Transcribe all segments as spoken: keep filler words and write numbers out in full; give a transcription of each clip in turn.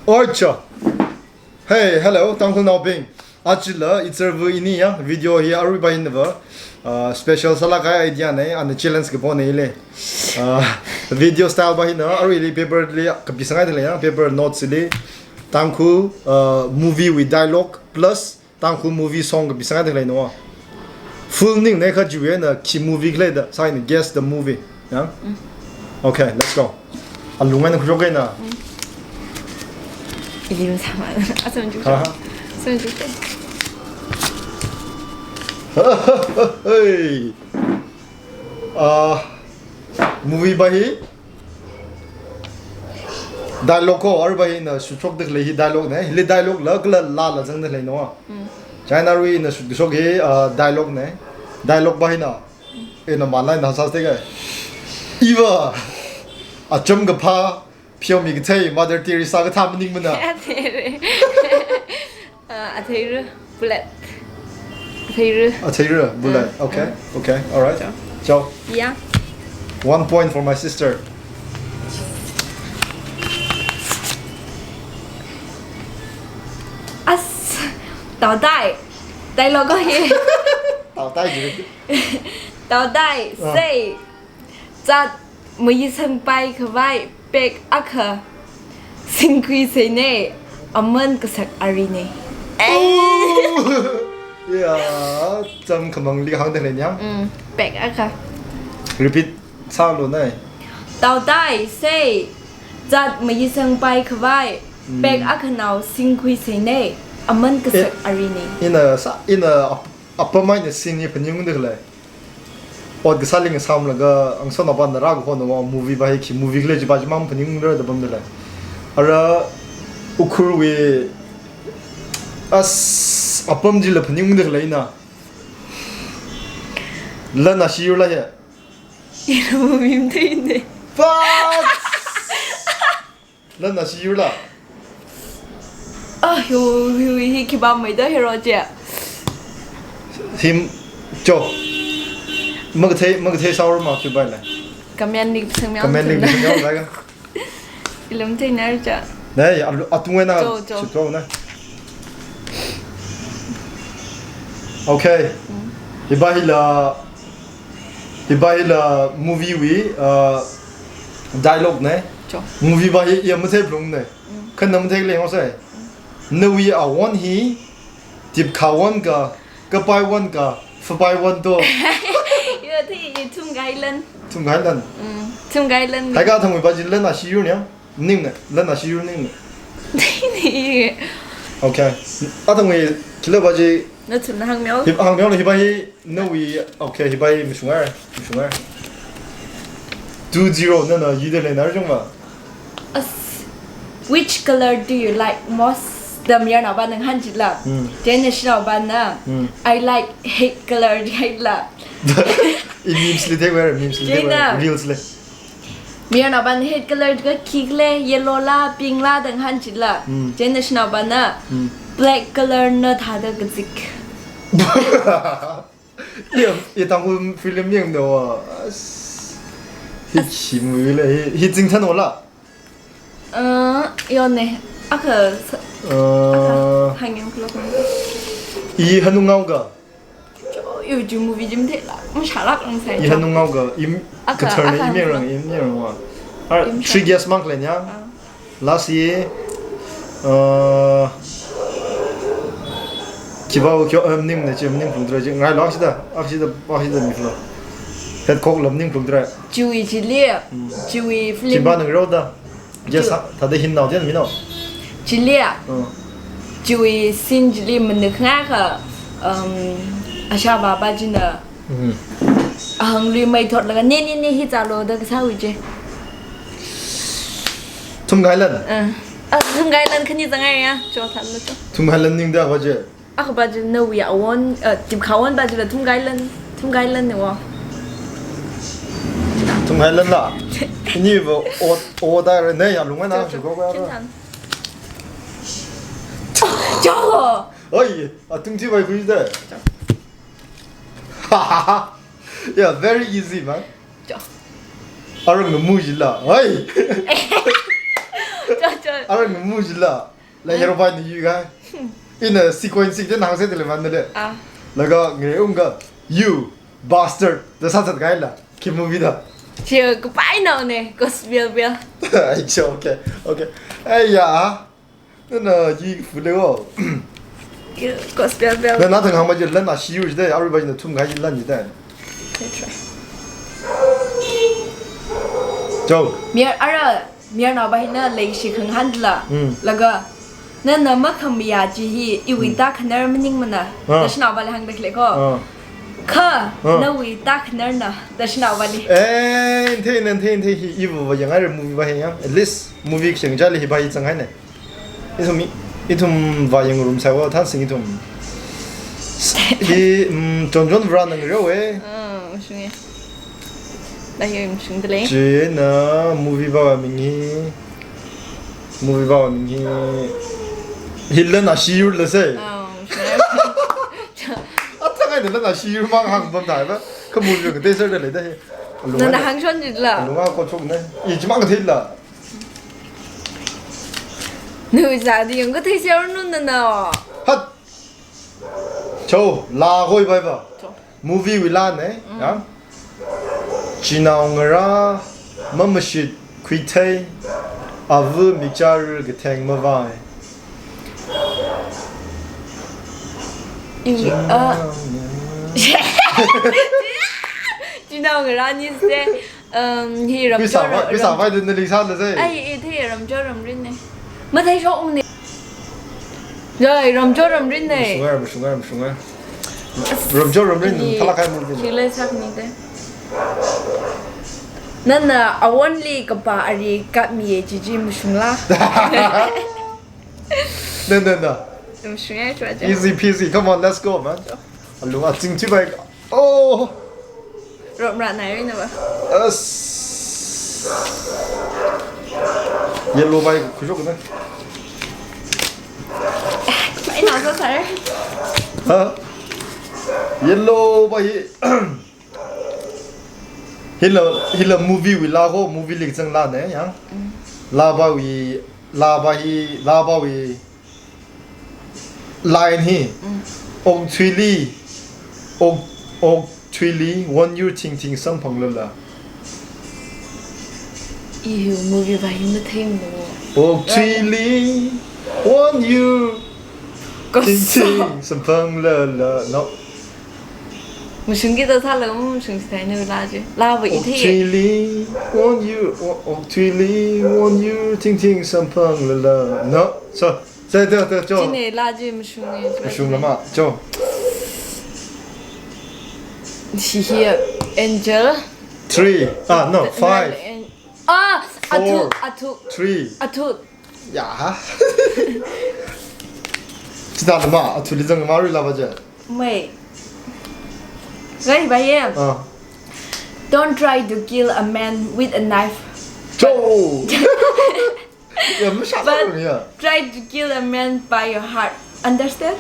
Oi, cha. Hey, hello, Tangkhulnaobing. Ajala, itsarva ini ya, video hi aruiva inava, uh, special sālāk kahai idea nei, ana challenge kapo neile. Uh, video style va hina, aruili paper li kapisanghaida lei ya, paper notes li, Tangkhul, uh, movie wui dialogue plus Tangkhul movie song kapisanghaida lei no. Full ning nei kha jiwui eina khi movie khala da, sāhaina guess the movie. Ya? Mm. Okay, let's go. Alung eina khuishok eina. Mm. Ilim sama. Asam ju. Ha ha. Asam ju. Hey. Ah, movie va hi dialogue ko, aruiva ina shutshokda khalei hi dialogue nei. Hili dialogue la kala lala zangda lei no. Mm. China aruina shutshok hi, ah, dialogue nei. Dialogue va hina. Ina malai na sāste kai. Iva, acham kaphā, pheomi kathei, Mother Teresa kathā maningmana. Atheira. Uh, atheira, bullet. Atheira. Atheira, bullet. Uh, okay, uh. Okay, all right. Chao. Chao. Yeah. One point for my sister. As, taotai. Dialogue ko hi. Taotai ji. Taotai, ah. Sei. Zat mayisangpai khavai pek akha singkhui seinei, aman kasak ari nei. Oh! Ya, cham khamangli hāngda lei nyam. Mm, pek akha. Repeat sālu nei. Taotai, sei, zat mayisangpai khavai, mm, pek akhanao singkhui seinei, aman kasak, eh, ari nei. Ina sa, ina ap-, apam eina sing hi phaningungda lei. Ot kasā ling samlaga, angsānaopana rākahona movie va hi khi movie khala jiva chimang phaningungda pamda lei. Ara Ukhrulwui as apam chila phaningungda leina. Lan ashiyurla hi. Ina movie matheine. Fuck! Lan ashiyurla. Ah, yo, yo, hi khipā maida hero je. Him, cho. Makathei, makathei saur ma khipā lei. Comment li sangmyang. Comment li sangmyang, zai ka. Ilam thei nar cha. Nei, alu, atung eina, cho, cho, shito na. Okay. Mm. Hiva hila, hiva hila movie wui, uh, dialogue nei. Cho. Movie va hi iya mathei phalungne. Mm. Kha na mathei lei ngosai. Mm. Nawui awon hi, tipkhawon ka, kapaiwon ka, phapaiwon to. Yo, thei, thumkahai lan. Thumkahai lan. Mm, thumkahai lan. Hai kathangwui va chi lan ashiyur ne. Ningne, lan ashiyur ningne. Ningne. Okay. Athangwui khila va chi. Nathumna hāngmyo. Hi, hāngmyo hiva hi, nawui, okay, hiva hi mashungar, mashungar. Two zero, nana yida lei nar jung va. As, which color do you like most? Da mayarnaovana ngahān chila. Hmm. Chieina shanaovana, hmm, I like hate color da haila. I memes li theiwui, memes li theiwui, chieina reels li. Mayarnaovana hate color ka khi khala, yellow la, pink la da ngahān chila. Hmm. Chieina shanaovana, hmm, black color na thāda kazik. Iya, iya Tangkhul film yangda wa. As, hi khi movie la, hi, hi Chingthan wala. Uh, yo ne, akha sa-, uh, akha hāngyang khalok ne. I Hanungao ka. Cho, yo ju movie jim thei la, mashalak lang sai. I Hanungao ka, im, akha, kathar ne, akha imyang rang, imyang rang wa. Ar, imyang. Three guess mang khala nya. Ah. Last year, uh, khiva kyo, um, ning ne, chi, ning phalungda lei, chi, ngai lo, akshida, akshida, akshida mi phalo. Head cock lam ning phalungda lei. Chiwui chili, hmm, chiwui film. Khiva nang ro da. Yes, chi, ha, thāda hin nao, jen mi nao. Chili. Hmm. Chiwui scene chili manuk nga kha, um, ashāvā va china. Mhm. Ahang lui mei thotlaga, ne, ne, ne, hi zālo da kasāwui chi. Thumkahai lan. Uh. Ah, thumkahai lan khani zangai ya. Cho, thālo cho. Thumkahai lan ningda va chi. Akha va chi nawui awon, uh, tipkhawon va chila thumkahai lan, thumkahai lan ne wa. Thumkahai lan la. Ni va o, o da re ne ya lung na. Cho, cho. Ko ba. Khin than. Cho. Oi, atung chi vai khui da. Cho. Yeah, very easy, man. Cho. Arang na mu jila. Hai. Cho, cho. Arui ngamu jila. La hero bai ni yu ga. Ina sequencing de nang se de le man de le. Ah. Laga ngre unga, "You bastard." Da sāsā kaila. Ki movie da. Chi kapai nao ne, Gospel Bell. Ai, chi, okay, okay. Ai ya. Nana yi fu le wo. Gospel Bell. Nana thang hang ma ji lan na shi yu de, everybody na thum ga yi lan ji de. Let's try. Chao. Mir ara, mir nao bai na lei shi khang han la. Hmm. Laga. Nana makhamiya chi hi, iwui ta khanar maningmana. Ah. Da shanao bai hang da kle ko. Ah. Kha, ah, nawui ta khanar na, da shanao bai. Eh, nthe, nthe, nthe, hi, iwui va yang ai movie bai yang. At least, movie kisheng jali hi bai chang hai ne. Ithum, ithum va yang room sai wa, than sing ithum. Hi, mm, John John Vra nang reo eh. Ah, shunge. Lahi mashung de lei. China movie ba ming hi. Movie ba ming hi. Hi lan na shi yu le se. Ah, mashung. Ata ngai de lan na shi yu mang hang bam dai ba. Ka movie ka te ser de le de. Nana hang shon ji la. Lunga ko chok ne. I chi mang ka thei la. Nu za di yang ka thei ser nu nana. Hat. Chao, la hoi bai ba. Chao. Movie wui la ne, mm, ya. Chinao ngarā, mamashit, khuithei, avu mikchar, katheng mavai. Iwi, ah. Chinao ngarā. Chinao ngarā ni se, um, hi ramchor, kuisa vai, kuisa ram-, vai dun na lisa na se. Ai, i thei ramchor ramrin ne. Mathei shok ne. Jai, ramchor ramrin ne. Mashunga, mashunga, mashunga. As-, ramchor ramrin, i thala kai mun. Chile sak ni de. Nana, a only kapa ari kat mi e chichi mashung la. No, no, no. Mashung ya chua chua. Easy peasy. Come on, let's go, man. Alung a ching chi bai. Oh! Rop rat nai rin ba. As. Yellow bai khushok na. Bai na sa sar. Ha? Yellow bai. Hila, hila movie wui la ho, movie li zang la ne, ya? Mm. La ba wui, la ba hi, la ba wui. Line hi. Mm. Okthuili, ok, okthuili, won yur thingthing samphang lala. Ihu movie ba hi mathei mo. Okthuili, won yur thingthing samphang lala. No. Mashung ki ta sa la, mashung si thai ne la je. La ba i thei. Okthuili, won yur, o-, okthuili, won yur thingthing samphang lala. No. So, Chao, chao, chao, chao. Chine la je mashung e. Mashung lama, chao. Shi hi Angel. Three. Ah, no, five. An-, ah, athu, four, athu. Three. Athu. Ya. Chida lama, athu li zang ma ri la ba je. Mai. Gai ba ye. Ah. Don't try to kill a man with a knife. Chao. Ya, masha, but ya. Try to kill a man by your heart. Understand?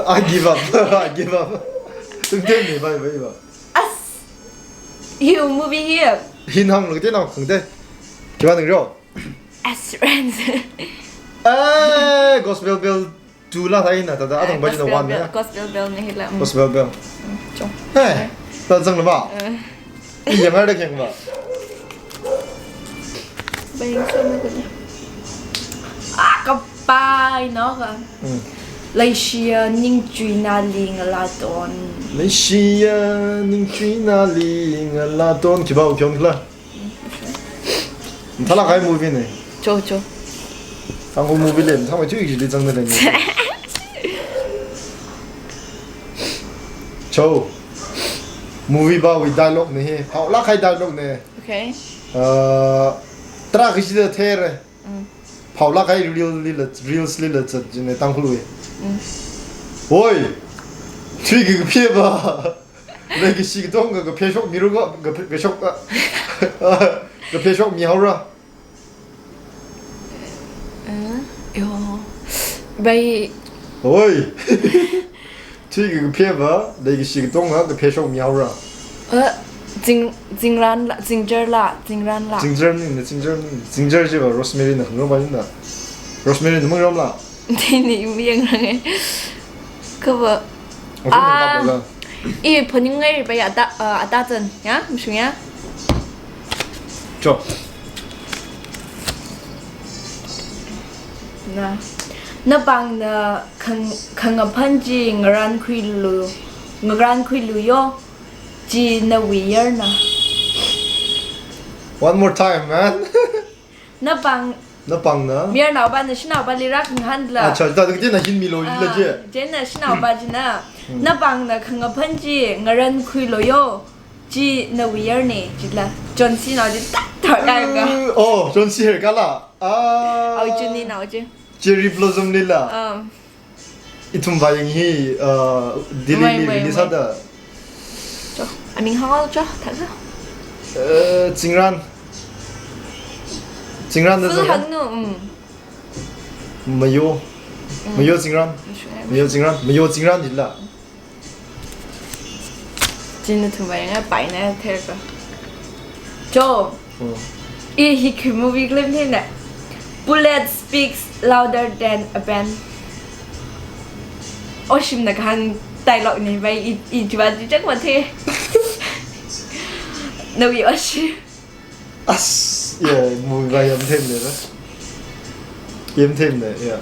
I give up. I give up. Tum tem ni, bye, bye, bye. As you movie here. Hin hang lo te nang khang te. Kiwa nang ro. As friends. Eh, Gospel Bell. Chu la thai na, tada atang ba jina Gospel one bell, ya. Gospel Bell ni hila. Mm. Gospel Bell. Mm, chong. Hey, ta zang na ba? Eh. I yang ada keng ba? Bayang sama ko ni. Ah, kapai no ka. Mm. Leishiya ningchuina li ngala ton. Leishiya ningchuina li ngala ton. Kiba u pyong la. Thala kai movie ne. Cho, cho. Tangkhul movie le, thangmei chui kili zang ne le. Cho. Movie ba wui dialogue ne he. Phao la kai dialogue ne. Okay. Uh, tra kishi de there. Mm. Phao la kai reel li la, reels li la chat jine Tangkhul wui. Mm. Oi. Chui ki phe ba. Leikashi katonga kapheshok mihaora, kaphe-, kashok, kapheshok mihaora. Eh, yo. Bai. Oi. Thuiki kaphe ba, leikashi katonga kapheshok mihaora. Eh, Zing, zingran la, zingjar la, zingran la. Zingjar ni, zingjar ni. Zingjar jiva Rosemary na khangarumpa jina. Rosemary na mangarumla. Dini mi yang rang eh. Kaba. Oke, ah, nangkap la. I phoning ngai ba ya da, uh, ada zan, ya, mashung ya. Cho. Na. Napāngna khang, khangaphan chi ngarankhuilu, ngarankhuilu yo, chi nawui yarna. One more time, man. Napāng, napāngna. Mayarnaopana shanaopali rākhanghānla. Acha, ta dikti na hin milo la je. Ah, chieina shanaopa china. Hmm. Napāngna khangaphan chi ngarankhuilu yo, chi nawui yarna, chila. Chonsi nao chi tak tak kala. Uh, oh, chonsi her kala. Ah. Au chuni nao chi. Cherry Blossom lila. Um. Ithum vāyang hi, uh, Delhi mai, li mai, release mai. Sāda. Cho, aming hao cho, thāda. Uh, zingran. Zingran da zingran. Hangnu, um. Mayo. Mm. Mayo zingran. Mayo zingran. Mayo zingran jila. Chieina ithum vāyang a paina therka. Cho. Hmm. I hi khi movie claim thina. Bullet speaks louder than a pen. Oshimna kahāng dialogue ni bai i, i chiva chi chak mathe. Nawui oshi. As, yeah, movie bai yam them le la. Yam them le, yeah.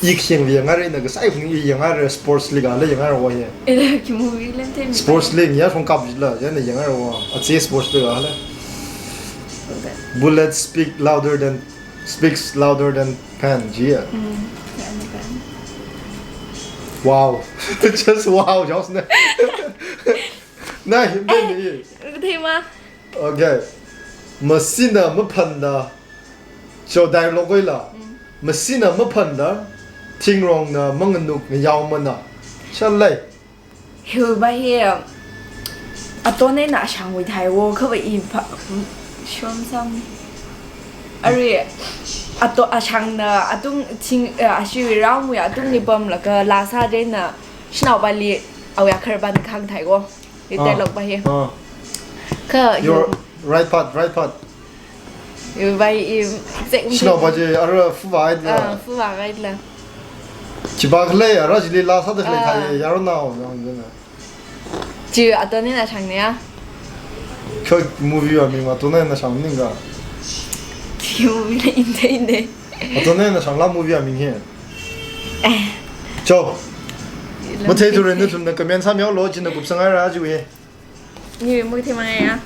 I kheng vāyang ngarei na kasai khung i yang ngarei sports league la yang ngarei wa ye. Ila khi movie lem them. Sports league ya shong kap jila, ya na yang ngarei wa. Ache sports league la. Okay. Bullet speak louder than, speaks louder than pen, ji ya. Mm, yeah, and the pen. Wow. Just wow, just na. Na, him deni. Thema. Okay. Masina maphanda. Cho dialogue ila. Mm. Masina maphanda. Thingrongna manganuk ngayaomana. Shalai. Hiwui ba hi, um, Aton eina Ashangwui thai wo kaba i pha, shom sam. Arui, Ato, Ashangna atung thing, uh, ashiwui raomwui atungli pamlaga laa sā chieina shanaopali awui akharpana kahāng thai wo. Hi, ah, dialogue ba hi. Ah. Kha, your right part, right part. Hiwui ba i exact. Shanaopa chi ara fuwa ai la. Ah, fuwa ai la. Chiba khalei ara chili laa sāda khalei, ah, thai yaronao yang jana. Chi Aton eina Ashangna ya. Kha movie wa ming Aton eina Ashang ning ka. Chi movie la in thei ne. Aton eina Ashang la movie wa ming hi. Eh. Cho. Mathei thura nathumna comment sāmilu, chieina kupsang haira jiwe. Ni mathei mang ya.